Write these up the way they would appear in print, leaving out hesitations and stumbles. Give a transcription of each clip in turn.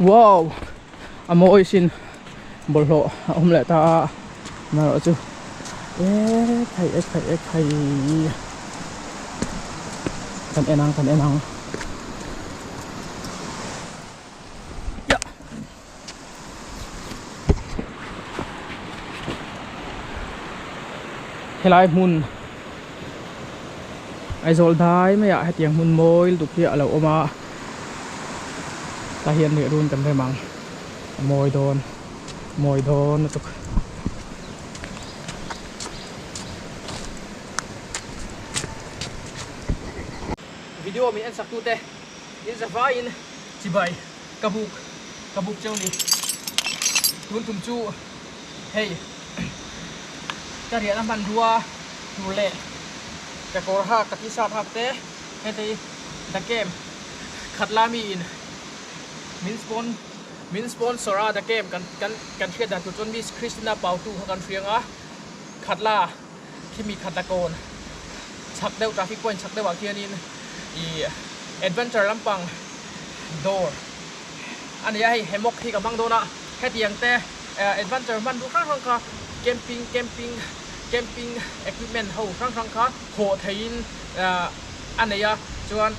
Wow! A mawi sin bawlhhlawh a awm leh ta a, amaherawhchu e khai e khai e khai kan en ang kan en ang. Helai hmun Aizawl dai maiah hetiang hmun mawi lutuk hi a lo awm a tah hian leh run kan rem ang a mawi dawn mawi dawn lutuk. Video min en sak tute in zavaiin chibai ka buk ka buk cheu ni tun tum chu hei ka riahna hmanrua tur leh ka kawr hak ka t-shirt hak te heti the camp khat la mi in min spon min sponsor a the camp kan kan kan hriat dan tur chuan miss Christina Pautu kha kan hriang a khat la khimi khat la kawn chhak deuh traffic point chhak deuh ah khianin ih adventure lampang dawr a ni a hei hammock hi ka hmang dawn a hetiang te adventure hmanrua hrang hrang kha camping camping camping equipment ho hrang hrang kha hawh theihin a nei a chuan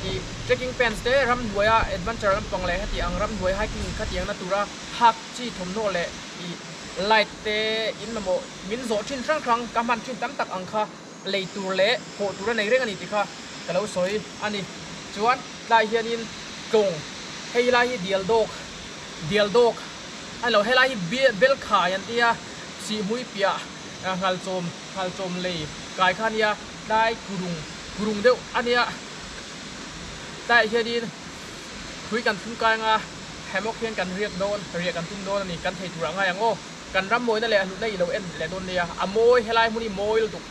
ih trekking pants te ramhnuaia adventure lampang leh heti ang ramhnuai hiking khatiang na tura hak chi thawmhnaw leh ih light te in mamawh min zawh thin hrang hrang ka hman thin tam tak ang kha lei tur leh hawh tur a nei reng a ni tih kha ka lo sawi a ni. Chuan tlai hianin tlawng hei lai hi dial dawk dial dawk a ni lo helai hi bel khai an tia sihhmui piah nghalchawm nghalchawm lei kai kha a nia tlai kurung kurung deuh a nia tlaiah hianin thui kan thlung kai anga hammock hian kan riak dawn riah kan tum dawn a ni kan thei turah ngai ang aw. Kan ram mawina leh a hlutna i lo en leh dawn nia, a mawi helai hmun hi mawi lutuk.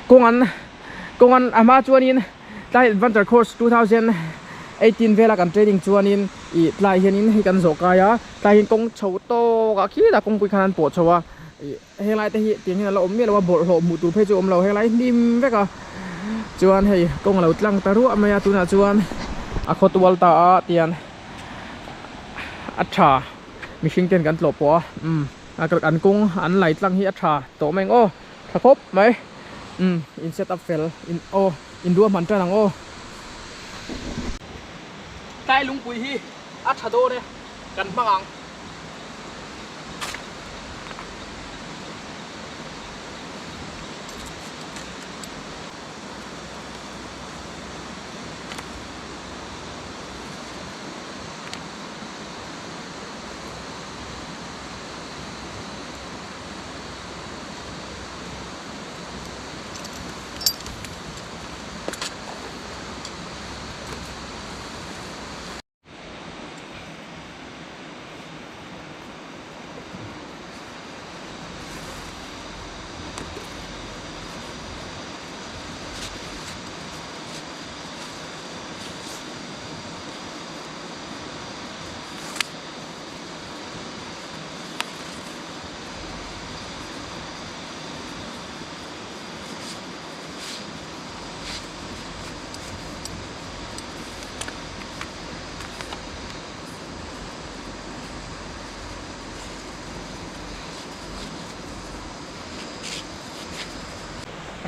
Kawng an kawng an a hma chuanin tlai adventure course 2018 vela kan training chuanin ih tlai hianin hei kan zawh kai a, tlai hian kawng chho tawk ah khilai kawngpui khan an pawh chho a, ih helai te hi tiang hian a la awm miah lo a, bawlhhlawh hmuh tur phei chu a awm lo helai hi hnim vek a, chuan hei kawng a lo tlang ta ruah mai a tunah chuan a khawtual ta a tian a tha. Mihring ten kan tlawh pawh a umm an kawng an lai tlang hi a tha tawh mai ang aw tha khawp mai umm in set up fel in aw in ruahman tan ang aw. Tlai lungpui hi a tha dawn e kan hmang ang.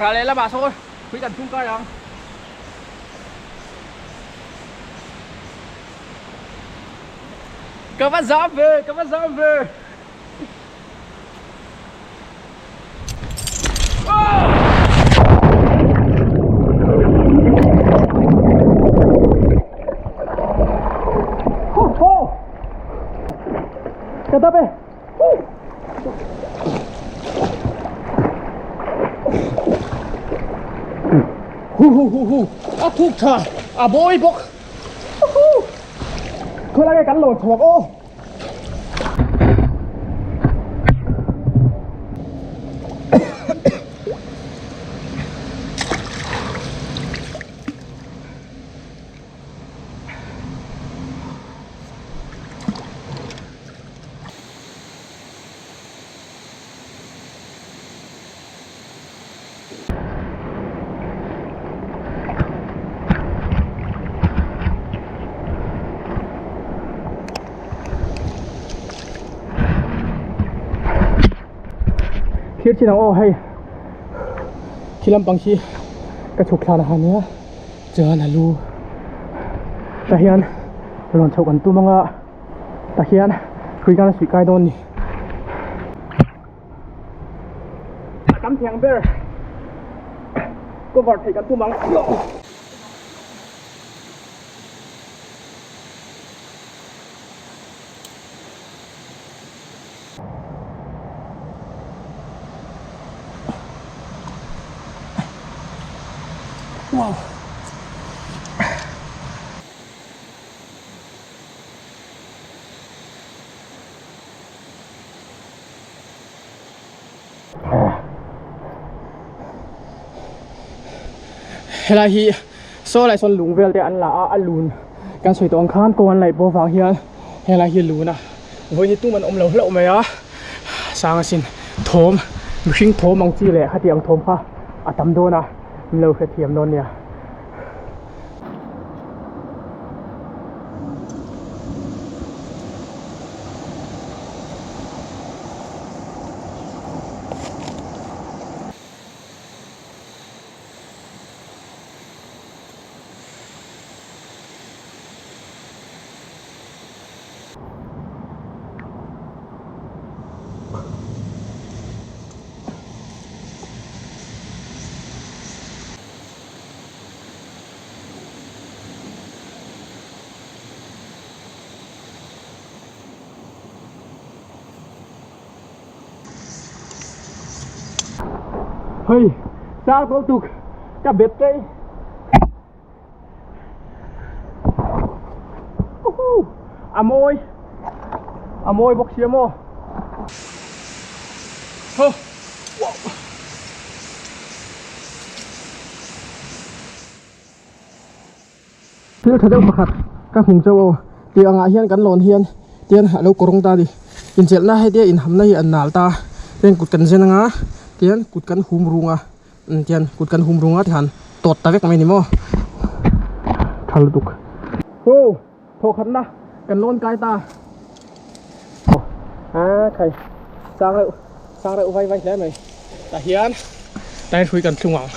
Rah leh lamah sawn pui kan thung kai ang. Ka va zam ve, ka va zam ve. Ho ho. Ka dap e. Hu hu hu hu a thuk tha a mawi bawk hu khawi lai nge kan lawn chhuak aw. Thlir chin ang aw hei khi lampang khi ka chhuk thlan a nia chuan a lu tah hian rawn chhoh kan tum anga tah hian hrui khan a suih kai dawn a ni. A tam thiang ber cover theih kan tum ang. Wow. Helai hi saw lai sawn lung vel te an la a a lun kan sawi tawh ang khan kawng an laih pawh vang hian helai hi lun a vawi ni tum an awm lo hlauh mai a sang asin thawm mihring thawm ang chi leh khati ang thawm kha a tam dawn a min lo hrethiam dawn nia. Hei sang tawh tuk ka bet tei a mawi a mawi bawk sia maw Thil tha deuh pakhat ka hmu chauh aw tih angah hian kan lawn hian tian a lo kawrawng ta a ni incheina hetia inhamna hi an nal ta tian kut kan zen anga tian kut kan hum rung a tian kut kan hum rung a tihan tawt ta vek mai a ni maw tha lutuk. Aw thawkhatna kan lawn kai ta a khai sang reuh sang reuh vai vai hle mai tah hian tah hian hrui kan thlung ang.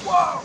Wow!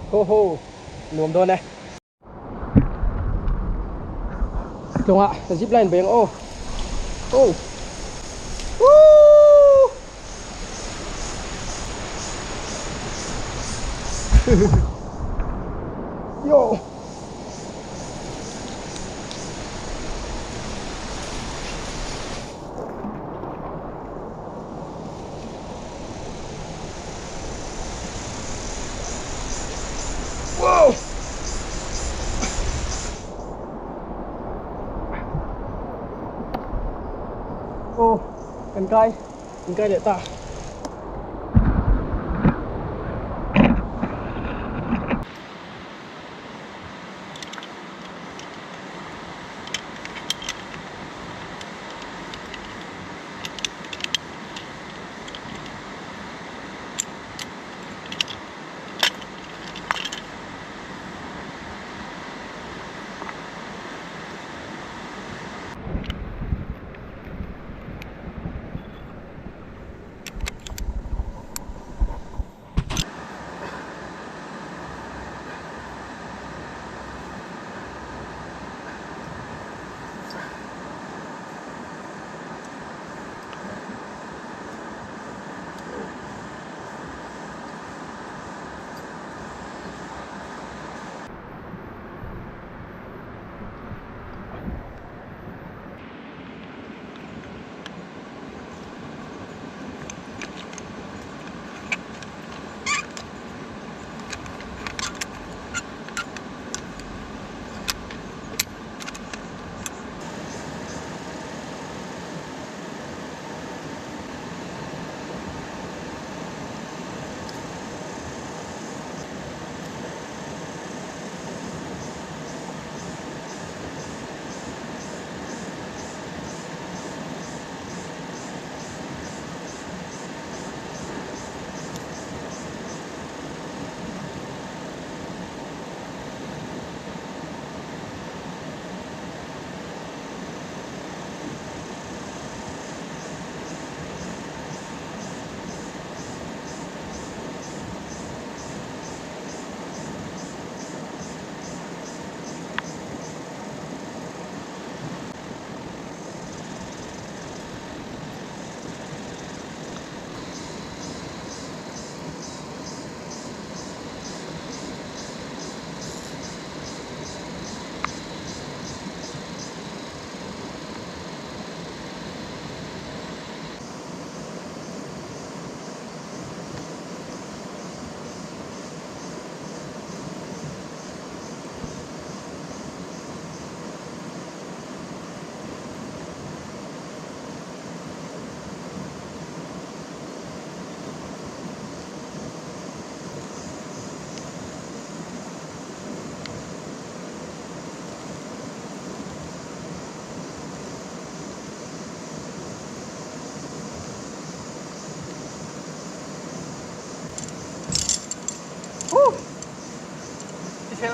Ho ho nuam dawn e tlawngah zip line beng aw oh woo yo Wow! Aw, kan kai, kan kai leh ta.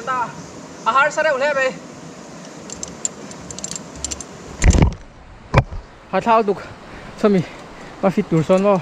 ta a harsa reuh hle mai. Ha thlau duk chawmi va fit tur sawn maw.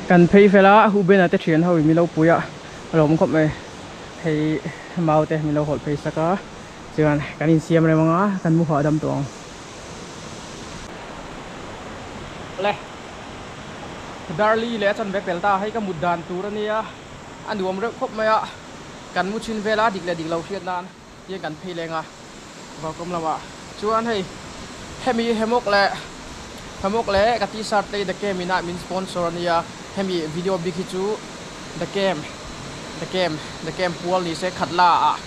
Kan phei fel a, U Bena te thian ho in min lo pui a, a lawm khawp mai. Hei mau te min lo hawlh phei sak a, chuan kan insiam rem ang a, kan mu hahdam tawh ang. Le Darli leh a chanve pel ta, hei ka mut dan tur a nia, a nuam reuh khawp mai a, kan mu chhin vel a, dik leh dik lo hriat nan hian kan phei leng a, vaukawm lamah chuan hei hemi hemawk leh hemawk leh ka t-shirt te hi the camp inah min sponsor a nia, hemi video bik hi chu the camp the camp the camp pual ni se khat la ah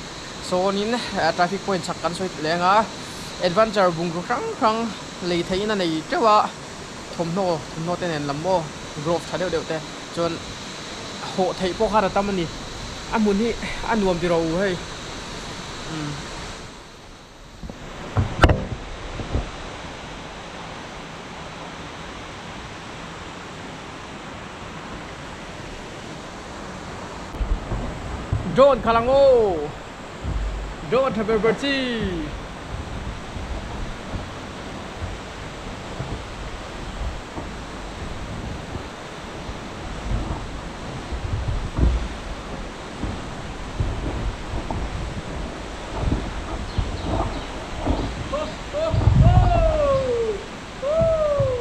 sawnin traffic point chak kan sawi leng a. Adventure bungraw hrang hrang lei theihin a nei teuh a, thawmhnaw thawmhnaw te nen lam maw glove tha deuh deuh te chuan hawh theih pawh khan a tam a ni, a hmun hi a nuam tiraw u hei umm. Drone khalh ang aw. Drone tha ber ber chi. Ho ho ho! Woo!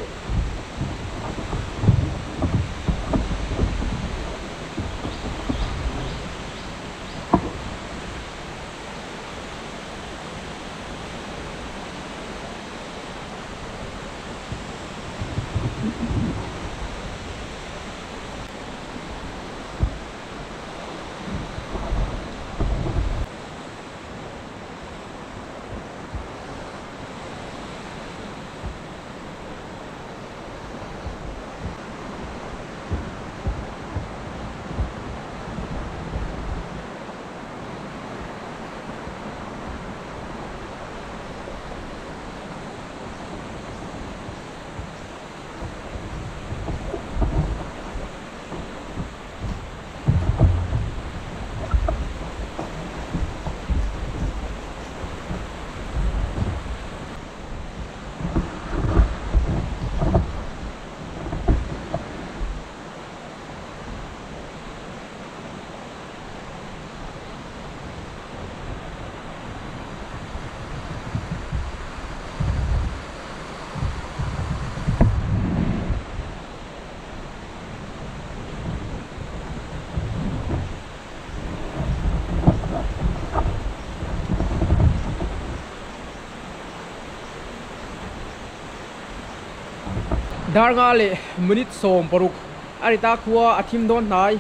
Dar nga leh minute 16 a ri ta khua a thim dawn hnai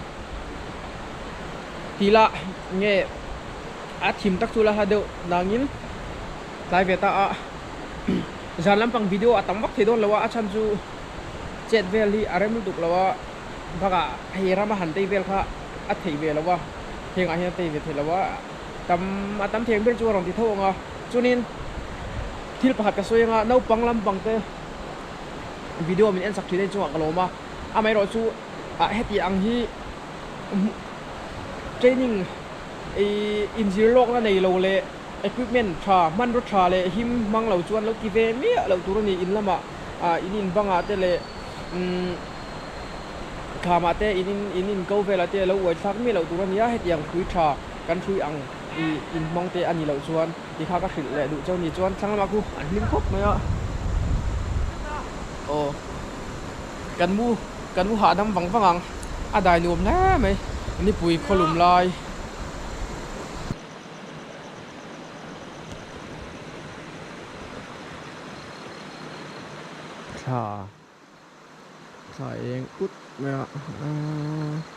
tih lah nge a thim tak chu la hla deuh nangin tlai ve ta a zan lampang video a tam vak thei dawn lo a a chhan chu chet vel hi a rem lutuk lo a bakah hei rama han tei vel kha a theih ve lo a hengah hian a tei ve thei lo a tam a tam thei ang ber chu a rawn ti tho ang a chuanin thil pakhat ka sawi ang a naupang lampang te video min en sak thin a inchungah ka lawm a amaherawh chu ah heti ang hi training ih inzir lawkna nei lo leh equipment tha hmanraw tha leh him hmang lo chuan lo ti ve miah loh tur a ni in lamah ah in in bangah te leh umm thlamah te in in in in ko velah te lo uai thlak miah loh tur a ni a hetiang hrui tha kan hrui ang ih in hmang te a ni loh chuan. Ti kha ka hrilh leh duh cheu ni chuan thlang lamah khu an hlim khawp mai a aw kan mu kan mu hahdam vang vang ang a dai nuam hle mai nipui khawlum lai. Thla thla eng ut mai a.